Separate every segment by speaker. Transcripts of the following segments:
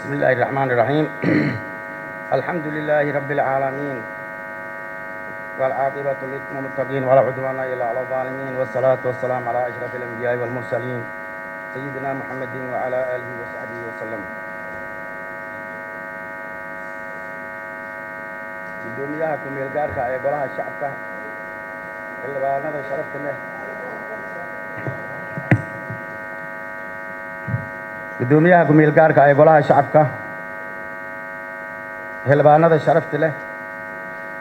Speaker 1: بسم الله الرحمن الرحيم. الحمد لله رب العالمين، والعاقبة للمتقين، ولا عدوان إلا على الظالمين، والصلاة والسلام على أشرف الأنبياء والمرسلين، سيدنا محمد وعلى آله وصحبه وسلم. Gudoomiyaha ku-meel gaarka ee Golaha Shacabka, xildhibaanada sharafta leh, gudoomiyaha ku-meel gaarka ee Golaha Shacabka, xildhibaanada sharafta leh,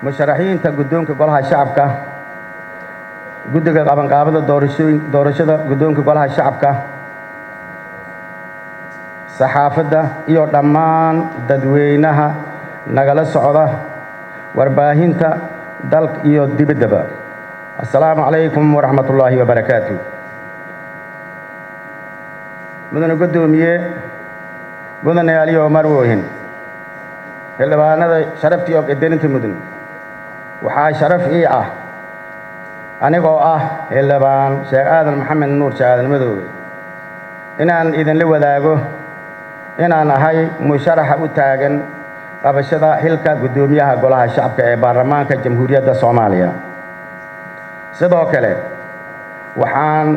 Speaker 1: musharaxiinta guddoonka Golaha Shacabka, guddiga qabanqaabada doorashooyin doorashada guddoonka Golaha Shacabka, saxaafadda iyo dhammaan dadweynaha nagala socda warbaahinta dalka iyo dibaddaba, assalaamu calaykum waraxmatullaahi wabarakaatu. Mudane guddoomiye, mudane aliyo marwoohin, xildhibaanada sharafta iyo qadarinta mudan, waxaa sharaf ii ah anigoo ah Xildhibaan Sheekh Aadan Maxamed Nuur, Sheekh Aadan Madoobe, inaan idinla wadaago inaan ahay musharaxa u taagan qabashada xilka guddoomiyaha Golaha Shacabka ee Baarlamaanka Jamhuuriyadda Soomaaliya. Sidoo kale waxaan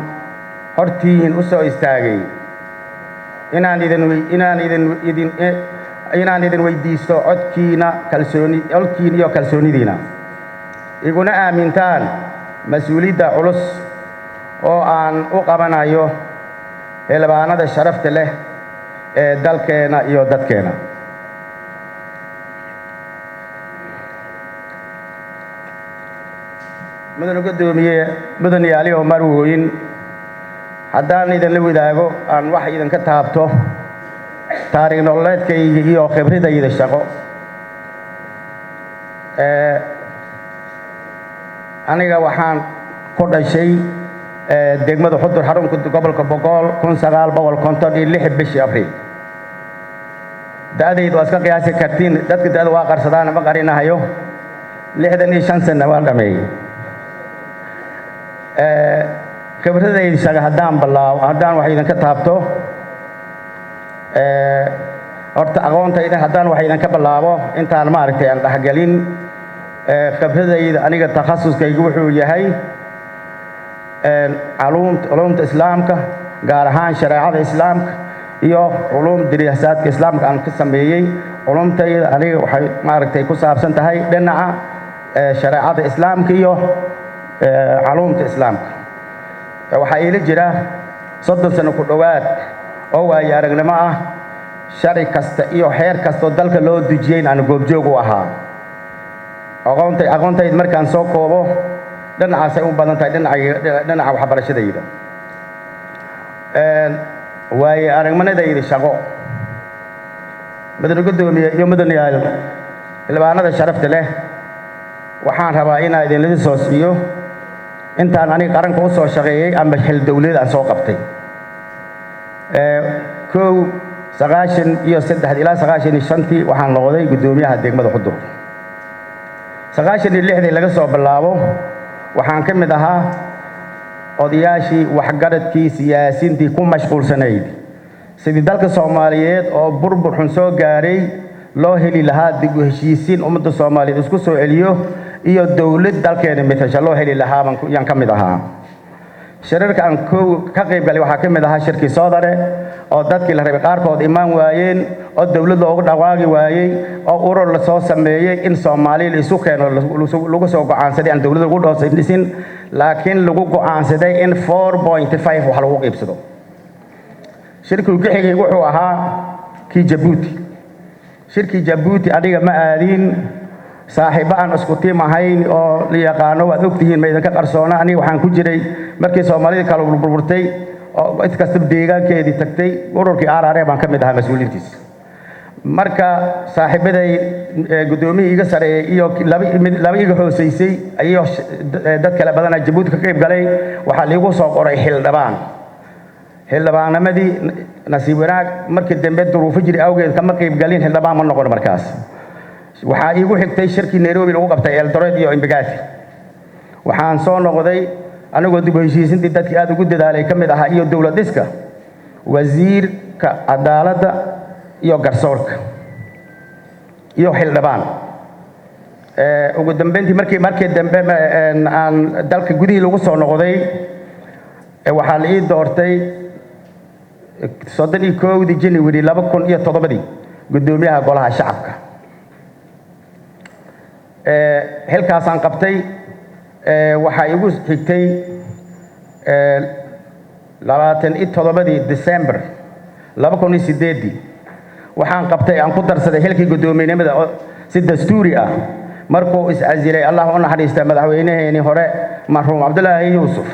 Speaker 1: hortiin u soo istaagay inaan idin weydiisto codkiina kalsooni, codkiina iyo kalsoonidiina, iguna aamintaan mas-uuliyadda culus oo aan u qabanayo xildhibaanada sharafta leh ee dalkeena iyo dadkeena. Mudane guddoomiye, mudane aliyo marwooyin, haddaan idinla wadaago aan wax idinka taabto taariikh nololeedkayga iyo khibradayda shaqo, aniga waxaan ku dhashay degmada Xudur, xarunka gobolka Bogool, 1956 bishii Abriil. Da'daydu waa iska qiyaasi kartiin, dadka da'da waa qarsadaan, ma qarinahayo, 65 sana waan dhameeyey. Khibradayda shaqa haddaan bilaabo, haddaan wax idinka taabto, horta aqoontayda haddaan wax idinka bilaabo intaan maaragtay aan dhexgelin khibradayda, aniga takhasuskaygu wuxuu yahay culumta Islaamka, gaar ahaan shareecada Islaamka iyo culum diraasaadka Islaamka aan ka sameeyey. Culumtayda aniga waxay maaragtay ku saabsan tahay dhinaca shareecada Islaamka iyo culumta Islaamka. Waxaa iila jira 30 sano ku dhowaad oo waayo aragnimo ah, sharci kasta iyo xeer kastoo dalka loo dejiyey aan goobjoog u ahaa. Aqoontayda markaan soo koobo, dhinacaasay u badan tahay dhinaca waxbarashadayda. Waayo aragnimadayda shaqo, mudane guddoomiye iyo mudanayaal xildhibaanada sharafta leh, waxaan rabaa inaan idinla soo siiyo intaan aniga qaranka u soo shaqeeyey ama xil dowladeed aan soo qabtay. Kow, 93 ilaa 95-tii waxaan noqday guddoomiyaha degmada Xudur. 96-dii laga soo bilaabo waxaan ka mid ahaa odayaashii, waxgaradkii, siyaasiintii ku mashquulsanayd sidii dalka Soomaaliyeed oo burbur xun soo gaaray loo heli lahaa dib u heshiisiin ummadda Soomaaliyeed isku soo celiyo iyo dowlad dalkeena matasha loo heli lahaa baan yaan ka mid ahaa. Shirarka aan kow ka qayb galay waxaa ka mid ahaa shirkii Soodare, oo dadkii la rabay qaarkood imaan waayeen, oo dowlad loogu dhawaaqi waayey, oo urur lasoo sameeyey in Soomaaliya la isu keeno lagu soo go'aansaday aan dowladda lagu dhisin, laakiin lagu go'aansaday in 4.5 wax lagu qiibsado. Shirkii ku xigay wuxuu ahaa kii Jabuuti. Shirkii Jabuuti aniga ma aadin, saaxiibo aan isku tiim ahayn oo la yaqaano waad ogtihiin, ma idinka qarsoona. Aniga waxaan ku jiray markii Soomaalida kala burburtay oo cid kastaba deegaankeedii tagtay, ururkii RRA baan ka mid ahaa mas-uuliyiintiisa. Marka saaxiibaday, guddoomiyihii iga sareeyey iyo laba mid laba iga hooseysay iyo dad kale badanaa Jabuuti ka qayb galay. Waxaa liigu soo qoray xildhibaan. Xildhibaannimadii nasiib wanaag markii dambe duruufo jiri awgeed kama qayb galin, xildhibaan ma noqon. Markaas waxaa iigu xigtay shirkii Nairobi lagu qabtay, Eldoret iyo Embagathi. Waxaan soo noqday anigoo dib u heshiisintii dadkii aad ugu dadaalay ka mid ahaa iyo dowlad dhiska, wasiirka cadaaladda iyo garsoorka iyo xildhibaan. Ugu dambeyntii, markii dambe aan dalka gudihii lagu soo noqday, waxaa la ii doortay 31-dii January 2007-dii guddoomiyaha Golaha Shacabka. Xilkaasaan qabtay. Waxaa igu xigtay 27-dii December 2008-dii waxaan qabtay, aan ku darsaday xilkii guddoomiyenimada si dastuuri ah markuu is-casilay, Allah u naxariista, madaxweynaheenii hore, marxuum Cabdulaahi Yuusuf.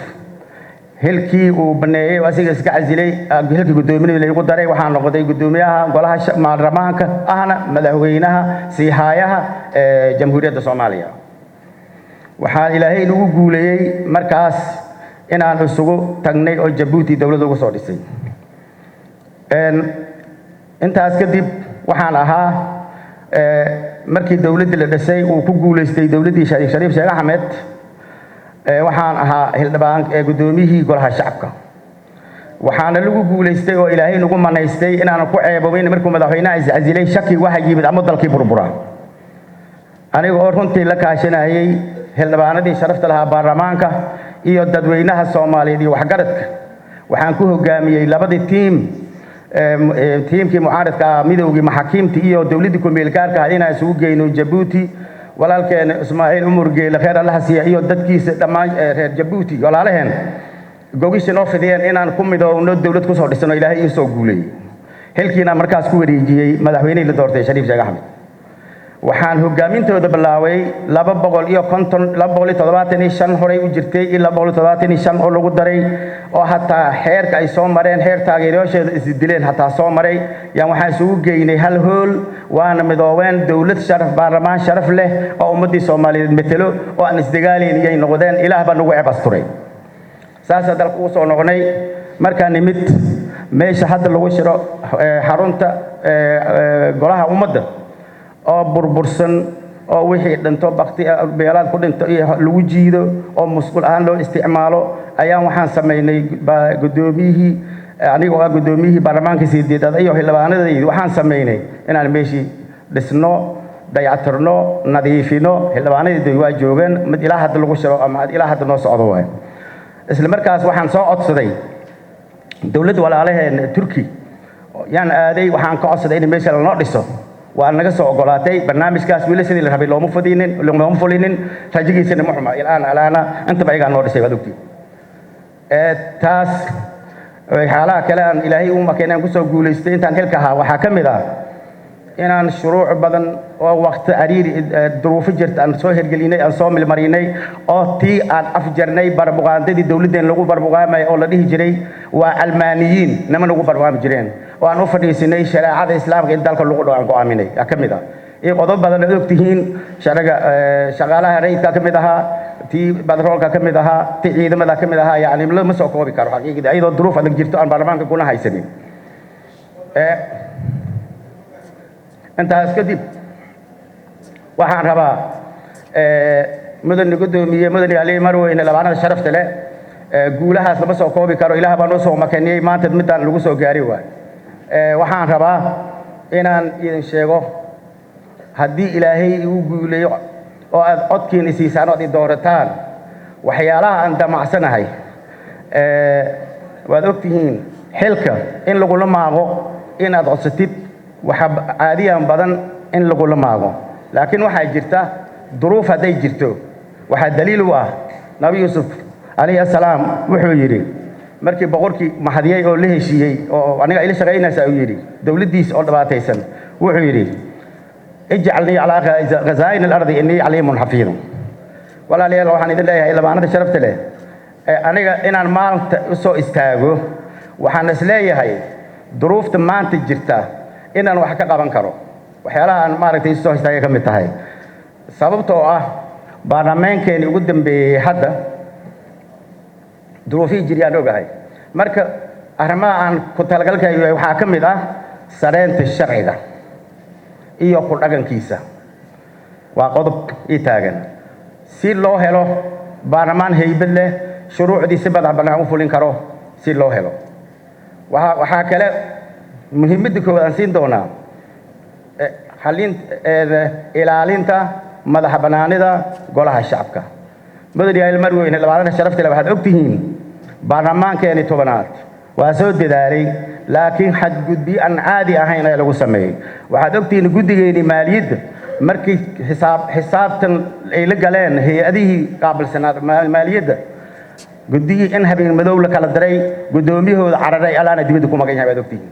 Speaker 1: Xilkii uu baneeyey, asiga iska casilay, xilkii guddoominimada igu daray. Waxaan noqday guddoomiyaha golaha baarlamaanka, ahna madaxweynaha siihaayaha ee Jamhuuriyadda Soomaaliya. Waxaa Ilaahay nagu guuleeyey markaas inaan isugu tagnay oo Jabuuti dowladda ugu soo dhisay. Intaas kadib waxaan ahaa, markii dowladdii la dhisay uu ku guulaystay dowladdii Shariif Shariif Sheekh Axmed, waxaan ahaa xildhibaan, guddoomiyihii Golaha Shacabka. Waxaana lagu guulaystay oo Ilaahay nagu manaystay inaanan ku ceebobayn. Markuu madaxweynaha iscasilay, shaki waxa yimid ama dalkii burbura. Aniga oo runtii la kaashanayay xildhibaanadii sharafta lahaa baarlamaanka iyo dadweynaha Soomaaliyeed iyo waxgaradka, waxaan ku hogaamiyey labadii tiim, tiimkii mucaaradka ah, midowgii maxaakiimtii, iyo dowladdii ku-meelgaarka ah inaan isugu geyno Jabuuti. Walaalkeen Ismaaciil Umar Geele, kheer Allaha siiya, iyo dadkiisa dhammaan reer Jabuuti walaalaheen gogisha noo fidiyeen inaan ku midoowno, dowlad kusoo dhisano. Ilaahay ii soo guuleeyey, xilkiina markaas ku wareejiyey madaxweynihii la doortay, Shariif Sheekh Axmed. Waxaan hogaamintooda bilaabay 250, 275 horay u jirtay iyo 275 oo lagu daray, oo hataa xeerka ay soo mareen, xeer taageerayaasheeda isdileen hataa soo maray, yaan waxaan isugu geynay hal hool, waana midoobeen. Dowlad sharaf, baarlamaan sharaf leh oo ummaddii Soomaaliyeed metelo oo aan isdagaalayn iyay noqdeen. Ilaah baa nagu ceeb asturay. Saasaa dalka ugu soo noqonay. Markaa nimid meesha hadda lagu shiro, xarunta Golaha Ummadda oo burbursan, oo wixii dhinto bakti beelaad ku dhinto iyo lagu jiido oo musqul ahaan loo isticmaalo, ayaan waxaan samaynay, guddoomiyihii, anigoo ah guddoomiyihii baarlamaanka sideedaad iyo xildhibaanadaydi, waxaan samaynay inaan meeshii dhisno, dayactirno, nadiifino. Xildhibaanadaydi waa joogeen. Mid ilaa hadda lagu shiro ama ilaa hadda noo socdo waay. Isla markaas waxaan soo codsaday dowladda walaalaheen Turki yaan aaday. Waxaan ka codsaday in meesha lanoo dhiso. Waa naga soo ogolaatay. Barnaamijkaas weli sidii la rabay looma fadinin, looma fulinin. Rajigiisana ma xuma ilaan alaana intaba ayagaa noo dhisay, waad ogtiin. Taas xaalaha kale aan Ilaahay u makeen aan kusoo guulaystay intaan xilka ahaa waxaa ka mid ah inaan shuruuc badan oo waqti cariiri duruufo jirta aan soo hirgelinay, aan soo milmarinay, oo tii aan afjarnay barbuqaandadii dowladdeen lagu barbuqaamay oo la dhihi jiray waa calmaaniyiin, nama nagu barbuqaami jireen, oo aan u fadhiisinay shareecada Islaamka in dalka lagu aan go'aaminay aa ka mid ah, iyo qodob badan aad ogtihiin. Sharciga shaqaalaha rayidka ka mid ahaa, tii batroolka ka mid ahaa, tii ciidamada ka mid ahaa. Yacni lama soo koobi karo xaqiiqdii, iyadoo duruuf adag jirto aan baarlamaanka kuna haysanin. Intaas kadib waxaan rabaa, mudane guddoomiye, mudane Ali, marweyne, labaanada sharafta leh, guulahaas lama soo koobi karo. Ilaah baa noo soo makaniyey maanta midaan lagu soo gaari waay. Waxaan rabaa inaan idin sheego, haddii Ilaahay igu guuleeyo oo aad codkiina siisaan oo aad i doorataan, waxyaalaha aan damacsanahay. Waad ogtihiin xilka in lagula maago inaad codsatid, waxaa caadiyan badan in lagula maago, laakiin waxaa jirta duruuf. Hadday jirto, waxaa daliil u ah Nabi Yuusuf calayhi assalaam. Wuxuu yidhi markii boqorkii mahadiyey oo la heshiiyey oo aniga ila shaqaynaysa uu yidhi, dowladdiis oo dhibaataysan, wuxuu yidhi: "Ijcalnii calaa khazaa'in alardi, innii caliimun xafiidun." Walaalayaal, waxaan idin leeyahay, lamaanada sharafta leh, aniga inaan maanta u soo istaago, waxaan is leeyahay duruufta maanta jirta inaan wax ka qaban karo. Waxyaalaha aan maaragtay soo istaagay ka mid tahay, sababtoo ah baarlameenkeeni ugu dambeeyey hadda duruufihii jiryaan ogahay. Marka arrimaha aan ku talagalkayo waxaa ka mid ah sareynta sharciga iyo ku dhaqankiisa. Waa qodob ii taagan si loo helo baarlamaan haybad leh, shuruucdii si madax bannaan u fulin karo si loo helo. Waxaa kale muhiimadda koowaad aan siin doonaa xalin ilaalinta madaxa bannaanida Golaha Shacabka. Mudanayaal, marwooyin, xildhibaanada sharafta leh, waxaad ogtihiin baarlamaankeeni 10aad waa soo dadaalay, laakiin xadgudbiyo aan caadi ahayn ayaa lagu sameeyey. Waxaad ogtihiin guddigeeni maaliyadda markii xisaabtan ay la galeen hay-adihii qaabilsanaad maaliyadda, guddigii in habeen madow la kala diray, guddoomiyahooda cararay, alaana dibadda ku magan yahay baad ogtihiin.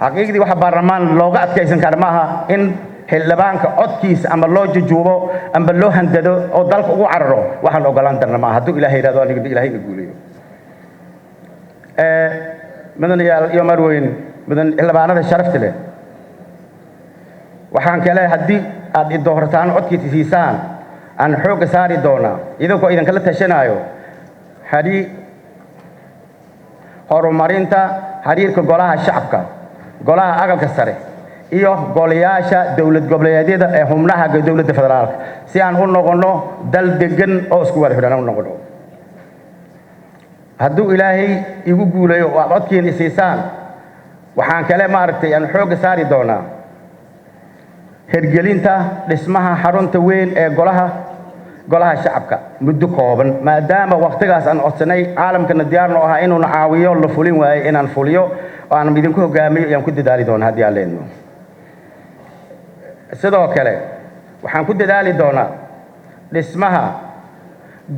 Speaker 1: Xaqiiqdii waxa baarlamaan looga adkaysan kara maaha in xildhibaanka codkiisa ama loo jujuubo ama loo handado oo dalka ugu cararo. Waxaan ogolaan darna maaha hadduu Ilahay yidhahdo aniga Ilaahay na guuleeyo. Mudanayaal iyo marweyn, mudan xildhibaanada sharafta leh, waxaan kale haddii aad i doorataan, codkiisa siisaan, aan xoogga saari doonaa, idinkoo idinkala tashanaayo, horumarinta xiriirka Golaha Shacabka, Golaha Aqalka Sare iyo golayaasha dowlad goboleedyada ee xubnaha dowladda federaalka, si aan u noqonno dal degan oo isku wada xidhan u noqono. Hadduu Ilaahay igu guuleeyo oo aad codkiina isiisaan, waxaan kale maaragtay aan xoogga saari doonaa hirgelinta dhismaha xarunta weyn ee Golaha Shacabka muddo kooban, maadaama waqtigaas aan codsanay, caalamkana diyaarno ahaa inuuna caawiyo, la fulin waayo, inaan fuliyo oo aan idinku hogaamiyo ayaan ku dadaali doonaa haddii aan leedno. Sidoo kale waxaan ku dadaali doonaa dhismaha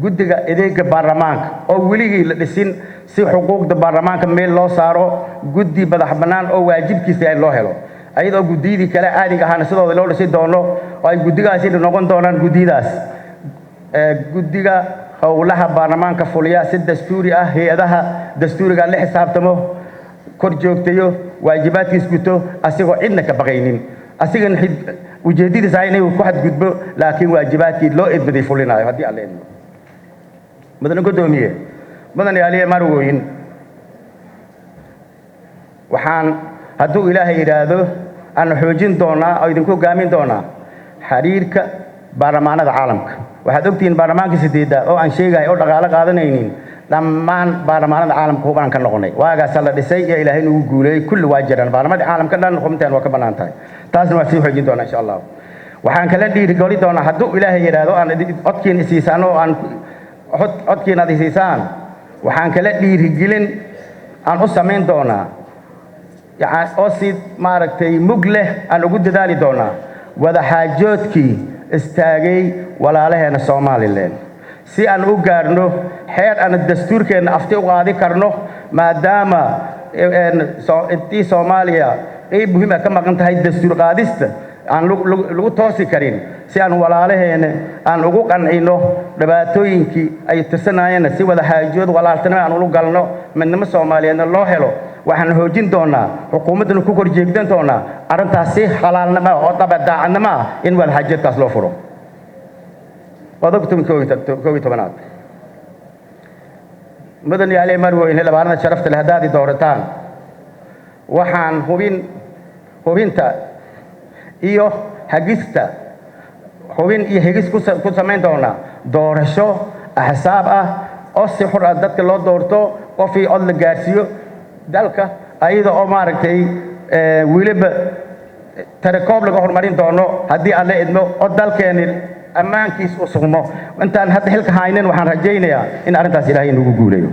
Speaker 1: guddiga adeega baarlamaanka oo weligii la dhisin, si xuquuqda baarlamaanka meel loo saaro, guddi madax bannaan oo waajibkiisa loo helo, ayadoo guddiyadii kale caadiga ahaana sidooda loo dhisi doono, oo ay guddigaasi noqon doonaan guddiyadaas guddiga howlaha baarlamaanka fuliya si dastuuri ah, hay-adaha dastuuriga la xisaabtamo, kor joogtayo, waajibaadkiis guto, asigoo cidna ka baqaynin, asigan ujeeddadiis ah inuu ku xadgudbo, laakiin waajibaadkii loo idmaday fulinayo haddii Alla idmo. Mudane guddoomiye, mudane aliye, marwooyin, waxaan hadduu Ilaahay yidhaahdo aan xoojin doonaa oo idinku hogaamin doonaa xiriirka baarlamaanada caalamka. Waxaad ogtihiin baarlamaanka sideedaad oo aan sheegahay oo dhaqaalo qaadanaynin, dhammaan baarlamaanada caalamka hubaan ka noqonay. Waagaasaa la dhisay iyo Ilaahay nagu guuleeyey. Kulli waa jiraan baarlamanada caalamka dhan, xubinteen waa ka bannaan tahay. Taasna waa sii xoojin doonaa insha Allah. Waxaan kala dhiirigeli doonaa hadduu Ilaahay yidhaahdo aan codkiina isiisaan oo aan codkiina aad isiisaan, waxaan kala dhiirigelin aan u samayn doonaa oo si maaragtay mug leh aan ugu dadaali doonaa wadaxaajoodkii istaagay walaalaheena Somalilan, si aan u gaarno xeer aan dastuurkeenna afti u qaadi karno, maadaama intii Soomaaliya qeyb muhiima ka maqan tahay dastuur qaadista aan lagu toosi karin, si aan walaalaheena aan ugu qancino dhibaatooyinkii ay tirsanaayeenna, si wadaxaajood walaaltinimo aan ulu galno, midnimo Soomaaliyeedna loo helo. Waxaan hoojin doonaa, xukuumaddana ku kor jeegdan doonaa arrintaas si xalaalnimo oo dhaba daacadnimo ah in wadaxaajoodkaas loo furo. Qodobka 11aad, mudan yaale, marweyne, xildhibaanada sharafta leh, haddaad i doorataan, waxaan hubinta iyo hagista hubin iyo hegis ku samayn doonaa doorasho axsaab ah oo si xur ah dadka loo doorto, qofii cod la gaarsiiyo dalka, ayada oo maaragtay weliba tarekoob laga horumarin doono haddii Alle idmo, oo dalkeeni ammaankiis u sugmo. Intaan hadda xilka haynin, waxaan rajaynayaa in arrintaas Ilaahay nagu guuleeyo.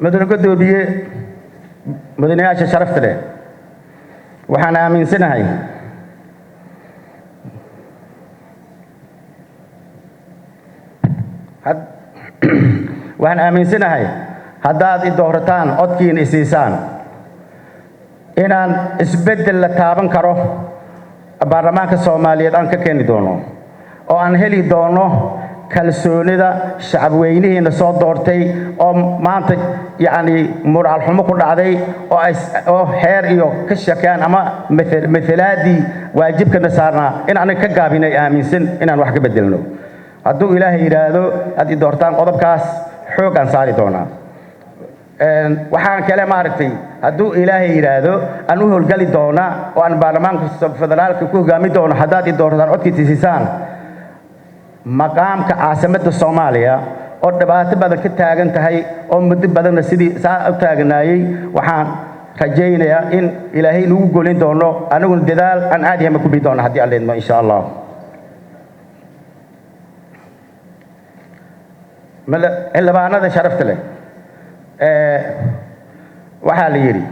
Speaker 1: Mudane guddoomiye, mudanayaasha sharafta leh, waxaan aaminsanahay haddaad i doorataan, codkiina isiisaan, inaan isbeddel la taaban karo baarlamaanka Soomaaliyeed aan ka keeni doono, oo aan heli doono kalsoonida shacabweynihiina soo doortay, oo maanta yacni muraal xumo ku dhacday oo ay oo heer iyo ka shakeen ama matalaadii waajibkana saarnaa in aniga ka gaabinay aaminsan inaan wax ka bedelno. Hadduu Ilaahay yidhaahdo aad i doortaan, qodobkaas xoog aan saari doonaa. Waxaan kale maaragtay hadduu Ilaahay yidhaahdo aan u howlgali doonaa oo aan baarlamaanka federaalka ku hogaami doono, haddaad i doortaan, codkiisa siisaan, maqaamka caasimadda Soomaaliya Oo dhibaato badan ka taagan tahay oo muddo badanna sidii saa u taagnaayey. Waxaan rajaynayaa in Ilaahay nagu golin doono, aniguna dadaal aan caadi ahayn ma kubi doono haddii Alla idmo, insha Allah. Xildhibaanada sharafta leh, waxaa la yidhi,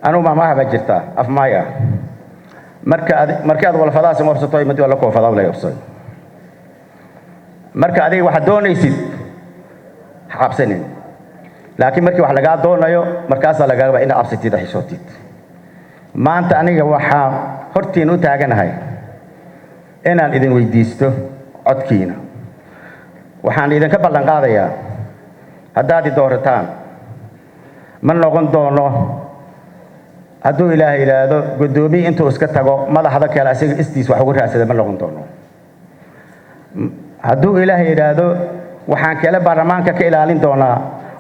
Speaker 1: anugu maamaha baa jirtaa afmaay ah, marka ad markii aad walfadaas qabsato madi waa la koofada la qabsay. Marka adiga waxaad doonaysid ha cabsanin, laakiin markii wax lagaa doonayo markaasaa lagaaga inaad cabsatid oo xishootid. Maanta aniga waxaa hortiin u taaganahay inaan idin weydiisto codkiina. Waxaan idinka ballan qaadayaa, haddaad i doorataan, ma noqon doono, hadduu Ilaahay yidhaahdo, guddoomiye intuu iska tago madaxda kale asiga istiis wax ugu raadsada. Ma noqon doono hadduu Ilaahay yidhaahdo. Waxaan kale baarlamaanka ka ilaalin doonaa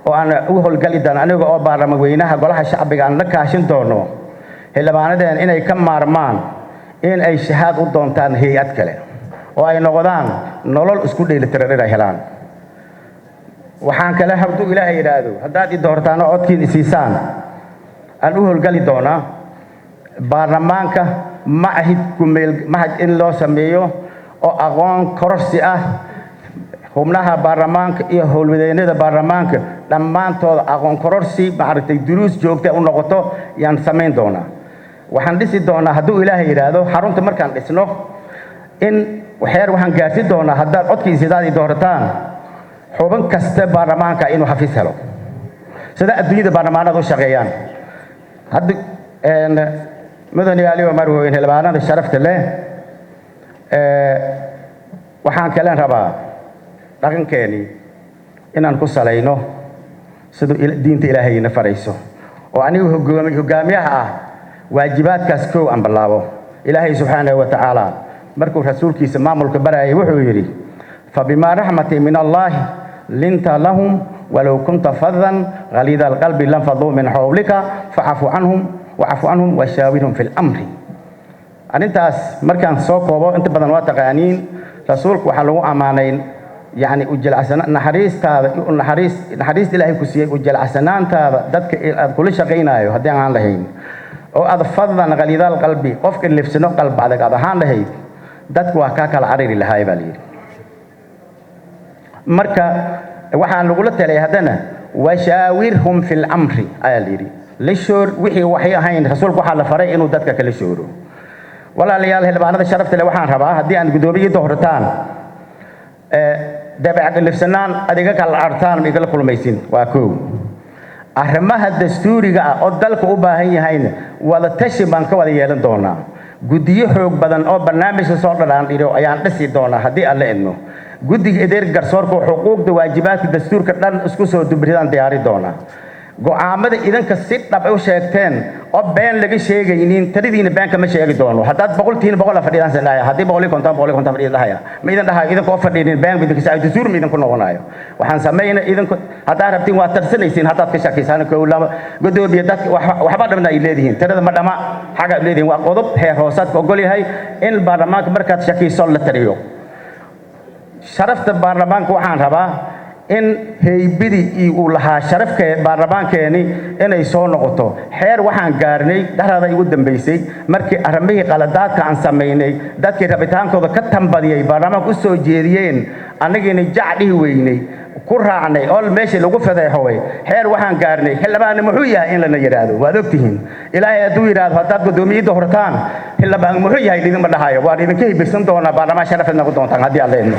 Speaker 1: oo aan u howlgali doona, aniga oo baarlamaan weynaha Golaha Shacbiga aan la kaashin doono, xildhibaanadeen inay ka maarmaan in ay shahaad u doontaan hay'ad kale oo ay noqdaan nolol isku dheelitiran inay helaan. Waxaan kale, hadduu Ilaahay yidhaahdo, haddaad i doortaan oo codkiin isiisaan, aan u howlgali doonaa baarlamaanka machad kumeel machad in loo sameeyo oo aqoon kororsi ah. Xubnaha baarlamaanka iyo howlwadeennada baarlamaanka dhammaantooda aqoon kororsi, maaragtay, duruus joogta u noqoto yaan samayn doonaa. Waxaan dhisi doonaa, hadduu Ilaahay yidhaahdo, xarunta markaan dhisno in xeer waxaan gaarsiin doonaa, haddaad codkiisa sidaad i doorataan, xubin kasta baarlamaanka inuu xafiis helo, sida adduunyada baarlamaanada u shaqeeyaan hadda. Mudane Ali Marweyn, xildhibaanada sharafta leh, waxaan kalen rabaa dhaqankeeni inaan ku salayno siduu diinta Ilaahayna farayso, oo anigu hogaamiyaha ah waajibaadkaas kow aan bilaabo. Ilaahay subxaanahu wa tacaala markuu rasuulkiisa maamulka barayay wuxuu yidhi: "فبما رحمة من الله لنت لهم ولو كنت فظا غليظ القلب لانفضوا من حولك فاعف عنهم واعف عنهم وشاورهم في الأمر." Arrintaas markaan soo koobo, inta badan waa taqaaniin. Rasuulku waxaa lagu ammaanay yacni u jilcadsana naxariistaada, naxariis naxariista Ilaahay ku siiyey, u jilcadsanaantaada dadka aad kula shaqaynayo. Haddii aan lahayn oo aad فظا غليظ القلب, qofka lifsano qalb adag aad ahaan lahayd, dadku waa kaa kala cariri lahaay baa layidhi. Marka waxaa lagula talay haddana "وشاورهم في الأمر" ayaa la yidhi. La shoor wixii waxay ahayn. Rasuulku waxaa la faray inuu dadka kala shooro. Walaalayaal, xildhibaanada sharafta leh, waxaan rabaa haddii aan guddoomiye doorataan, dabeec lifsanaan adiga kala artaan ma igala kulmaysin. Waa koow. Arrimaha dastuuriga ah oo dalka u baahan yahayna wada tashi baan ka wada yeelan doonaa. Guddiyo xoog badan oo barnaamijka soo dharaan dhiro ayaan dhisi doonaa haddii Alla idmo. Guddiga edeer garsoorka xuquuqda waajibaadka dastuurka dhan isku soo dubridaan diyaari doonaa. Go'aamada idinka si dhab u sheegteen oo been laga sheegaynin, talidiina been kama sheegi doono. Haddaad 100 tihiin, 100 fadhidaan san dhahaya. Haddii 150, 150 fadhida dhahaya. Ma idin dhahayo idinka oo fadhinin been idinka saayo, dastuur ma idinku noqonayo. Waxaan sameynaa, idinku haddaad rabtiin waa tarsanaysiin. Haddaad ka shakiysaan kow, laba gudoomiye dadka waxba dhamna ay leedihiin, tirada ma dhama xaga leedihiin. Waa qodob heer hoosaadka ogol yahay in baarlamaanka markaad shakiso la tariyo. Sharafta baarlamaanka waxaan rabaa in heybadii uu lahaa sharafka baarlamaankeeni inay soo noqoto. Xeer waxaan gaarnay dhexdaada igu dambaysay markii arrimihii qaladaadka aan samaynay, dadkii rabitaankooda ka tambadiyay baarlamaanka u soo jeediyeen, annagiina jac dhihi weynay, ku raacnay oo meeshii lagu fadeexoway. Xeer waxaan gaarnay xildhibaanna muxuu yahay in lana yidhaahdo. Waad ogtihiin, Ilaahay hadduu yidhaahdo, haddaad guddoomiyadda hortaan, xildhibaan muxuu yahay idinma dhahayo. Waan idinka hibaysan doonaa, baarlamaan sharafeed noqon doontaan haddii Alla idmo.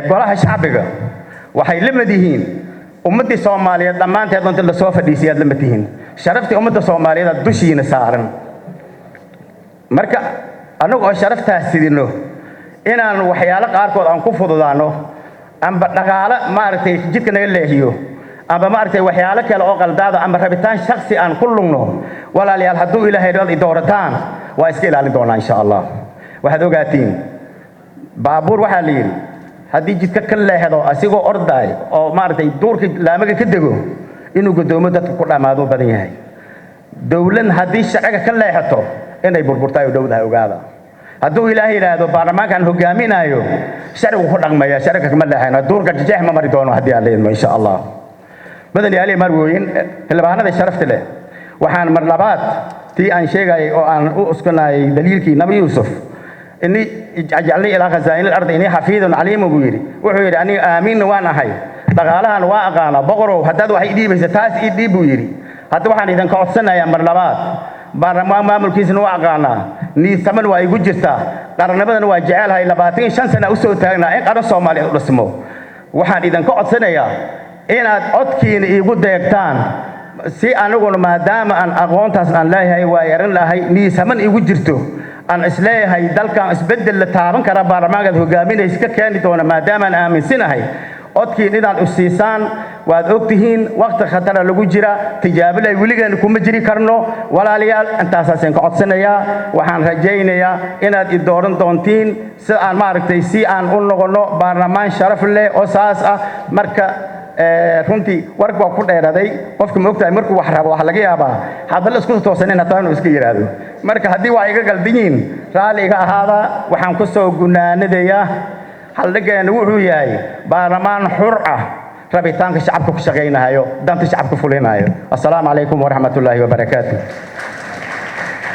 Speaker 1: Golaha Shacbiga waxay la mid yihiin ummaddii Soomaaliyeed dhammaanteed. Inta lasoo fadhiisiyaad la mid tihiin. Sharaftii ummadda Soomaaliyeed aad dushiina saaran. Marka annagu oo sharaftaas sidino, inaan waxyaalo qaarkood aan ku fududaano, amba dhaqaalo maaragtay jidka naga leexiyo, amba maaragtay waxyaalo kale oo qaldaada, amba rabitaan shaksi aan ku lugno, walaalayaal, hadduu Ilaahay dad i doorataan, waa iska ilaalin doonaa, insha Allah. Waxaad ogaatiin, baabuur waxaa la yidhi haddii jidka ka leexdo asigoo ordaay oo maaragtay duurka laamaga ka dego, inuu guddoomo dadka ku dhammaado badan yahay. Dowlad haddii sharciga ka leexato inay burburtaay u dhowdahay, ogaada. Hadduu Ilaahay yidhaahdo, baarlamaankan hogaaminayo sharcigu ku dhaqmaya, sharciga kama dhexayno, duurka jeex ma mari doono haddii aan leedmo, insha Allah. Badan yaali marwooyin, xildhibaanada sharafta leh, waxaan mar labaad tii aan sheegayay oo aan u uskanayay daliilkii Nabi Yuusuf, "Inni اجعلني على خزائن الأرض إني حفيظ عليم" buu yidhi. Wuxuu yidhi, "Aniga aaminna waan ahay, dhaqaalahan waa aqaana. Boqorow, haddaad wax ii dhiibaysa, taas ii dhiib," buu yidhi. Hadda waxaan idinka codsanayaa mar labaad, baarlamaan maamulkiisana waa aqaanaa, niidsaman waa igu jirtaa, qarannimadana waa jecelahay. 25 sana usoo taagnaa in qaran Soomaaliyeed u dhismo. Waxaan idinka codsanayaa inaad codkiina iigu deegtaan si aniguna, maadaama aan aqoontaas aan leeyahay, waa yaran lahay, niisaman igu jirto, aan isleeyahay dalkan isbeddel la taaban kara baarlamaankaad hogaaminaysa ka keeni doona, maadaamaan aaminsanahay, codkiin inaad usiisaan. Waad ogtihiin waqti khatara lagu jira, tijaabada weligeena kuma jiri karno. Walaalayaal, intaasaan ka codsanayaa. Waxaan rajaynayaa inaad i dooran doontiin si aan maaragtay si aan u noqono baarlamaan sharaf leh oo saas ah. Marka runtii warka waa ku dheeraday. Qofka ma ogtahay, markuu wax rabo waxaa laga yaabaa hadalla isku toosanin hataa inuu iska yidhaahdo. Marka haddii waa iga galdan yihiin, raalli iga ahaada. Waxaan ku soo gunaanadayaa, haldhigeenna wuxuu yahay baarlamaan xur ah, rabitaanka shacabka ku shaqaynayo, danta shacabka fulinayo. Assalaamu calaykum waraxmatullaahi wabarakaatu.